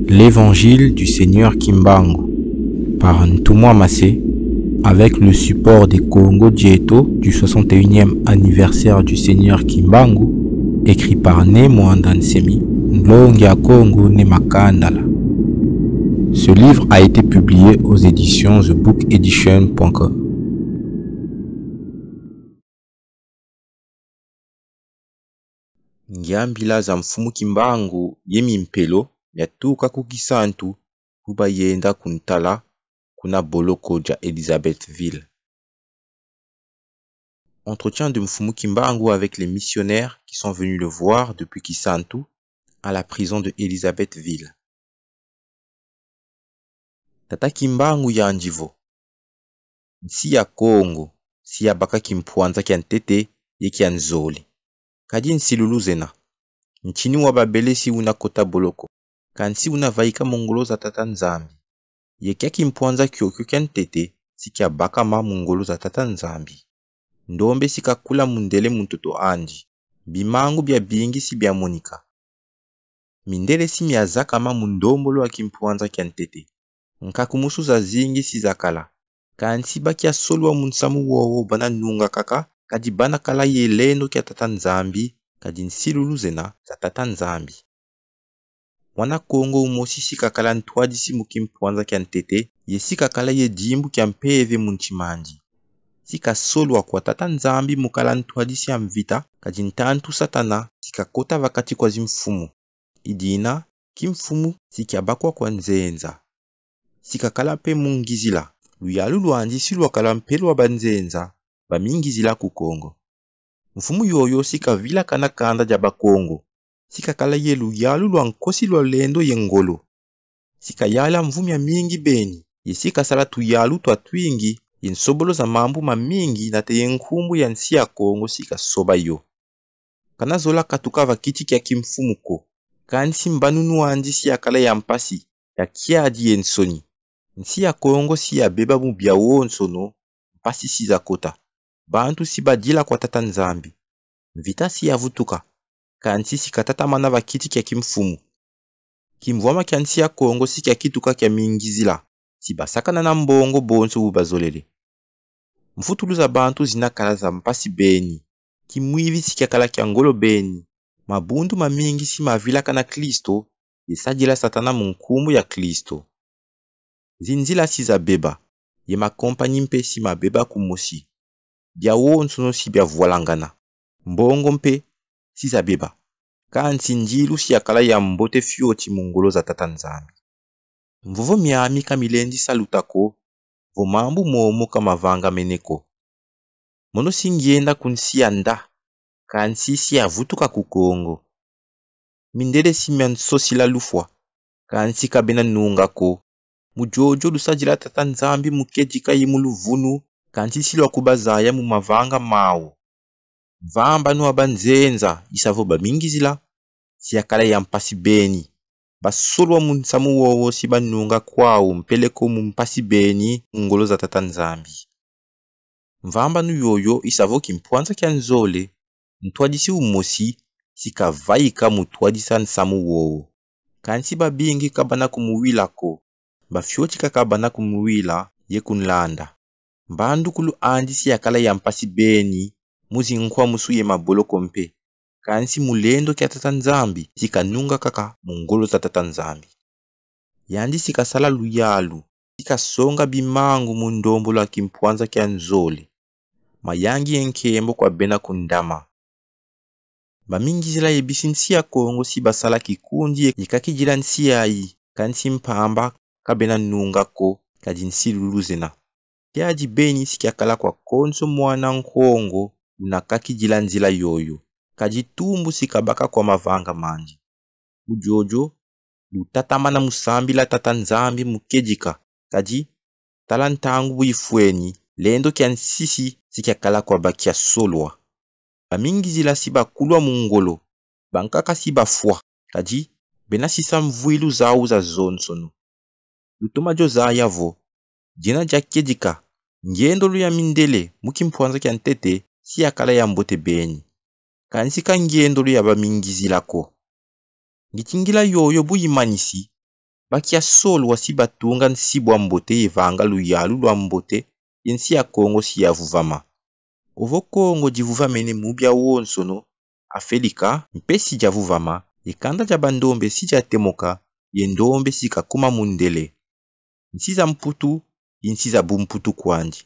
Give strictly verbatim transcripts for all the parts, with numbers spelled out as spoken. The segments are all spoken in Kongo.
L'Évangile du Seigneur Kimbangu, par Ntumwa Massé, avec le support des Kongo Dieto du soixante et unième anniversaire du Seigneur Kimbangu, écrit par Ne Muanda Nsemi, Nlongi a Kongo Ne Makandala. Ce livre a été publié aux éditions the book edition point com. Ngiambila za Mfumu Kimbangu ye mimpelo miatuka ku Kisantu, bu bayenda kuntala kuna boloko dia Elisabethville. Entretien de Mfumu Kimbangu avec les missionnaires qui sont venus le voir depuis Kisantu à la prison de Elisabethville. Tata Kimbangu yandi vo: Nsi ya Kongo si yabaka kimpwanza kia ntete ye kia nzole. Kadi nsilulu zena. Ntinu wa babele si una kota boloko, kansi una vaika mu ngolo za Tata Nzambi. Ye kia kimpwanza kiokio kia ntete si kiabakama mu ngolo za Tata Nzambi. Ndombe si kakula mundele mu ntoto andi. Bimangu biabingi si biamonika. Mindele si miazakama mu ndombolo a kimpwanza kia ntete. Nkakumusu zazingi si zakala. Kansi ba kiasolwa mu nsamu wowo bana nunga kaka, kadi bana kala ye lendo kia Tata Nzambi, kadi nsilulu zena za Tata Nzambi. Mwana Kongo umosi si kakala ntwadisi mu kimpwanza kia ntete, ye si kakala ye dimbu kia mpeve mu ntima andi. Si kasolwa kwa Tata Nzambi mu kala ntwadisi a mvita, kadi ntantu Satana si kakota va kati kwa zimfumu. I dina, kimfumu si kiabakwa kwa nzenza. Si kakala mpe mu ngizila. Luyalu lwandi si lwakala mpe lwa banzenza, bamingizila ku Kongo. Mfumu yoyo si kavilakana kanda dia Bakongo. Si kakala ye luyalu lwa nkosi lwa lendo ye ngolo. Si kayala mvu miamingi beni, ye si kasala tuyalu twa twingi, ye nsobolo za mambu mamingi, nate ye nkumbu ya nsi ya Kongo si kasoba yo. Kana zola katuka va kiti kia kimfumu ko. Kansi mbanunu andi si yakala ya mpasi, ya kiadi ye nsoni. Nsi ya Kongo si yabeba mu biawonsono, mpasi si zakota. Bantu si badila kwa Tata Nzambi. Mvita si yavutuka, kansi si katatamana va kiti kia kimfumu. Kimvwama kia nsi ya Kongo si kiakituka kia mingizila, si basakana na mbongo bonso bu bazolele. Mvutulu za bantu zina kala za mpasi beni. Kimwivi si kiakala kia ngolo beni. Mabundu mamingi si mavilakana Kristo, ye sadila Satana mu nkumbu ya Kristo. Zinzila si zabeba, ye makompanyi mpe si mabeba kumosi. Biawonsono si biavwalangana. Mbongo mpe si zabeba. Kansi ndilu si yakala ya mbote fioti mu ngolo za Tata Nzambi. Mvovo miami ka milendi saluta ko, vo mambu momo ka mavangamene ko. Mono si ngienda ku nsi ya nda, kansi si yavutuka ku Kongo. Mindele si miansosila lufwa, kansi ka bena nunga ko. Mu diodio lusadila Tata Nzambi mu kedika ye mu luvunu, kansi si lwakubazaya mu mavanga mau. Mvambanu a banzenza, i sa vo bamingizila, si yakala ya mpasi beni. Basolwa mu nsamu wowo si banunga kwau mpeleko mu mpasi beni mu ngolo za Tata Nzambi. Mvambanu yoyo i sa vo kimpwanza kia nzole, ntwadisi umosi si kavaika mu twadisa nsamu wowo. Kansi babingi ka bana kumuwila ko, bafioti kaka bana kumuwila ye kunlanda. Mbandukulu andi si yakala ya mpasi beni, mu zinkwamusu ye maboloko mpe. Kansi mu lendo kia Tata Nzambi, si kanunga kaka mu ngolo za Tata Nzambi. Yandi si kasala luyalu, si kasonga bimangu mu ndombolo a kimpwanza kia nzole. Mayangi ye nkembo kwa bena kundama. Bamingizila ye bisi nsi ya Kongo si basala kikundi ye kakidila nsi yayi, kansi mpamba ka bena nunga ko, kadi nsilulu zena. Kiadi beni si kiakala kwa konso mwana Nkongo una kakidila nzila yoyo, kadi tumbu si kabaka kwa mavanga mandi. Mu diodio, lutatamana mu sambila Tata Nzambi mu kedika, kadi tala ntangu bu ifweni, lendo kia nsisi si kiakala kwa ba kiasolwa. Bamingizila si bakulwa mu ngolo, bankaka si bafwa, kadi bena sisa mvwilu zau zazonsono. Lutoma dio zaya vo, diena dia kedika, ngiendolo ya mindele mu kimpwanza kia ntete si yakala ya mbote beni. Kansi ka ngiendolo ya bamingizila ko. Ngitingila yoyo bu imanisi, Ba kia solo wa si batunga nsi bwa mbote ye vanga luyalu lwa mbote, ye nsi ya Kongo si yavuvama. Ovo Kongo divuvamene mu biawonsono, Afelika mpe si diavuvama, ye kanda dia bandombe si diatemoka, ye ndombe si kakuma mundele. Nsi za Mputu, i nsi za bumputu kwandi.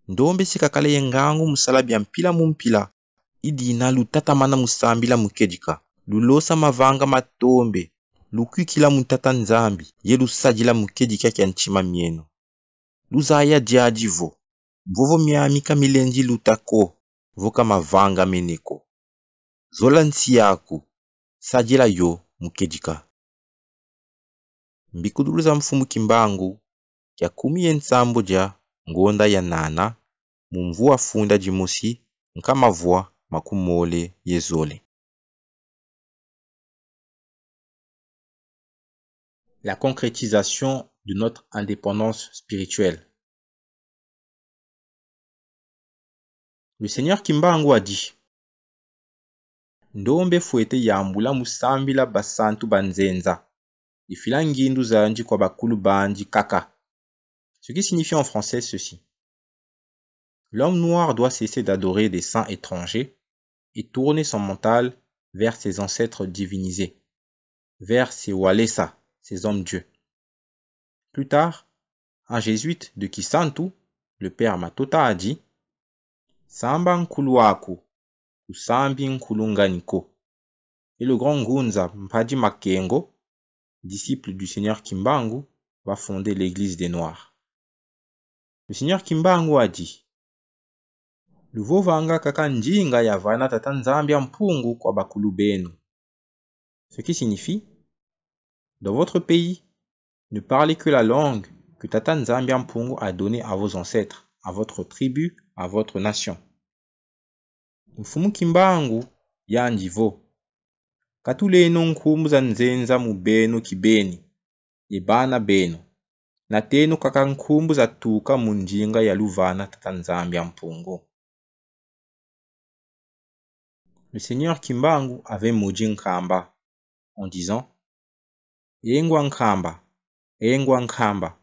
Ndombe si kakala ye ngangu mu sala bia mpila mu mpila, i dina lutatamana mu sambila mu kedika, lulosa mavanga ma tombe, lukwikila mu Tata Nzambi, ye lusadila mu kedika kia ntima mieno. Luzaya diadi vo: mvovo miami ka milendi luta ko, vo ka mavanga mene ko. Zola nsi yaku, sadila yo mu kedika. Mbikudulu za Mfumu Kimbangu, kia kumi ye nsambwa dia ngonda ya nana, mu mvu wa funda dimosi, nkama vwa makumole ye zole. La concrétisation de notre indépendance spirituelle. Le Seigneur Kimbangu a dit: ndombe fwete yambula mu sambila basantu ba nzenza, ye fila ngindu zandi kwa bakulu bandi kaka. Ce qui signifie en français ceci: l'homme noir doit cesser d'adorer des saints étrangers et tourner son mental vers ses ancêtres divinisés, vers ses Walesa, ses hommes-dieux. Plus tard, un jésuite de Kisantu, le père Matota, a dit: samba nkulu aku, kusambi nkulu ngani ko. Et le grand Ngunza Mpadi Makengo, disciple du Seigneur Kimbangu, va fonder l'église des Noirs. Le Seigneur Kimbangu a dit: luvovanga kaka ndinga yavana Tata Nzambi a Mpungu kwa bakulu benu. Ce qui signifie: dans votre pays, ne parlez que la langue que Tata Nzambi a Mpungu a donnée à vos ancêtres, à votre tribu, à votre nation. Mfumu Kimbangu yandi vo: katuleno nkumbu za nzenza mu beno kibeni, ye bana beno, nateno kaka nkumbu zatuka mu ndinga yaluvana Tata Nzambi a Mpungu. Le Seigneur Kimbangu avait maudit Nkamba en disant: engwa Nkamba, engwa Nkamba,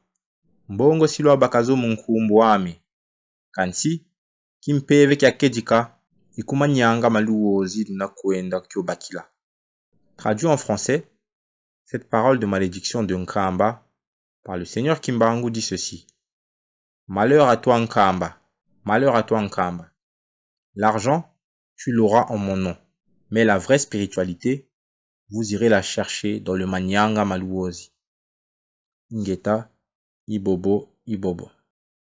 mbongo si lwabaka zo mu nkumbu ame, kansi kimpeve kia kedika i ku manyanga ma Luozi luna kwenda kio bakila. Traduit en français, cette parole de malédiction de Nkamba par le Seigneur Kimbangu dit ceci: malheur à toi Nkamba, malheur à toi Nkamba. L'argent, tu l'auras en mon nom, mais la vraie spiritualité, vous irez la chercher dans le manyanga ma Luozi. Ingeta, ibobo, ibobo.